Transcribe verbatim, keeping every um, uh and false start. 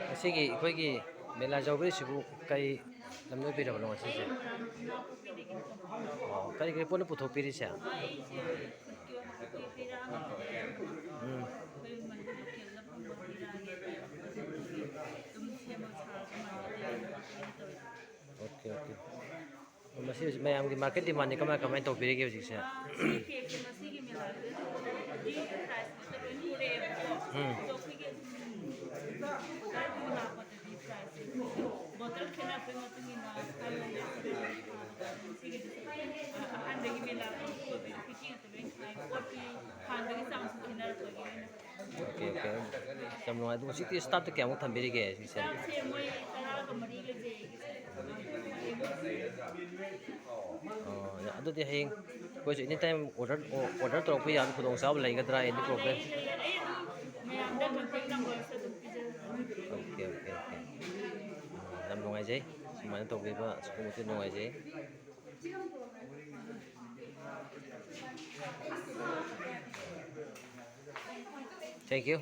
ꯉꯁꯤꯒꯤ ꯑꯩꯈꯣꯏꯒꯤ ꯃꯦꯂꯥ ꯌꯥꯎꯕꯤꯔꯤꯁꯤꯕꯨ ꯀꯔꯤ ꯂꯝꯗ ꯑꯣꯏꯕꯤꯔꯕꯅꯣ ꯉꯁꯤꯁꯦ? ꯑꯣ, ꯀꯔꯤ ꯀꯔꯤ ꯄꯣꯠꯅ ꯄꯨꯊꯣꯛꯄꯤꯔꯤꯁꯦ? ꯎꯝ꯫ Okay, okay. ꯃꯁꯤ ꯍꯧꯖꯤꯛ ꯃꯌꯥꯝꯒꯤ ꯃꯥꯔꯀꯦꯠ ꯗꯤꯃꯥꯟꯗꯤ ꯀꯃꯥꯏ ꯀꯃꯥꯏꯅ ꯇꯧꯕꯤꯔꯤꯒꯦ ꯍꯧꯖꯤꯛꯁꯦ? ꯁꯤ ꯀꯦꯛꯁꯦ ꯉꯁꯤꯒꯤ ꯃꯦꯂꯥꯁꯤꯗ ꯄ꯭ꯔꯥꯏꯁ ꯃꯊꯛ ꯂꯣꯏ ꯄꯨꯔꯛꯑꯦꯕꯀꯣ꯫ ꯎꯝ꯫ ꯑꯗꯣ ꯑꯩꯈꯣꯏꯒꯤ ꯑꯗꯨꯝ ꯕꯖꯥꯔꯗꯒꯤ ꯂꯥꯛꯄꯗꯗꯤ ꯄ꯭ꯔꯥꯏꯁꯁꯦ ꯕꯣꯇꯜ ꯈꯦꯠꯅꯔꯛꯄꯒꯤ ꯃꯇꯨꯡ ꯏꯟꯅ ꯐꯥꯏꯚ ꯍꯟꯗ꯭ꯔꯦꯠ ꯁꯤꯒꯤꯗꯤ ꯑꯍꯥꯟꯕꯒꯤ ꯃꯦꯂꯥ ꯐꯤꯐꯇꯤ ꯉꯥꯛꯇ ꯂꯣꯏ ꯊꯥꯏ꯫ ꯄꯣꯠꯀꯤ ꯍꯥꯟꯕꯒꯤ ꯆꯥꯡꯁꯨ ꯈꯦꯠꯅꯔꯛꯄꯒꯤ ꯑꯣꯏꯅ꯫ Okay, okay. ꯌꯥꯝ ꯅꯨꯡꯉꯥꯏ꯫ ꯑꯗꯣ ꯍꯧꯖꯤꯛꯇꯤ ꯁ꯭ꯇꯥꯐꯇ ꯀꯌꯥꯃꯨꯛ ꯊꯝꯕꯤꯔꯤꯒꯦ ꯍꯧꯖꯤꯛꯁꯦ? ꯁ꯭ꯇꯥꯐꯁꯦ ꯃꯣꯏ ꯇꯔꯥꯒ ꯃꯔꯤ ꯂꯩꯖꯩ꯫ ꯑꯣ, ꯑꯗꯨꯗꯤ ꯍꯌꯦꯡ ꯑꯩꯈꯣꯏꯁꯨ ꯑꯦꯅꯤ ꯇꯥꯏꯝ ꯑꯣꯔꯗꯔ, ꯑꯣꯔꯗꯔ ꯇꯧꯔꯛꯄ ꯌꯥꯕꯒꯤ ꯈꯨꯗꯣꯡꯆꯥꯕ ꯂꯩꯒꯗ꯭ꯔꯥ? ꯑꯦꯅꯤ ꯄ꯭ꯔꯣꯕ꯭ꯂꯦꯝ? ꯂꯩ, ꯂꯩ꯫ ꯑꯩ ꯑꯗꯨꯝ ꯃꯌꯥꯝꯗ ꯀꯟꯇꯦꯛ ꯅꯝꯕꯔꯁꯨ ꯑꯗꯨꯝ ꯄꯤꯖꯔꯛꯀꯦ꯫ Okay, okay, okay. ꯌꯥꯝ ꯅꯨꯡꯉꯥꯏꯖꯩ ꯁꯨꯃꯥꯏꯅ ꯇꯧꯕꯤꯕ, ꯑꯁꯨꯛꯀꯤ ꯃꯇꯤꯛ ꯅꯨꯡꯉꯥꯏꯖꯩ꯫ Thank you.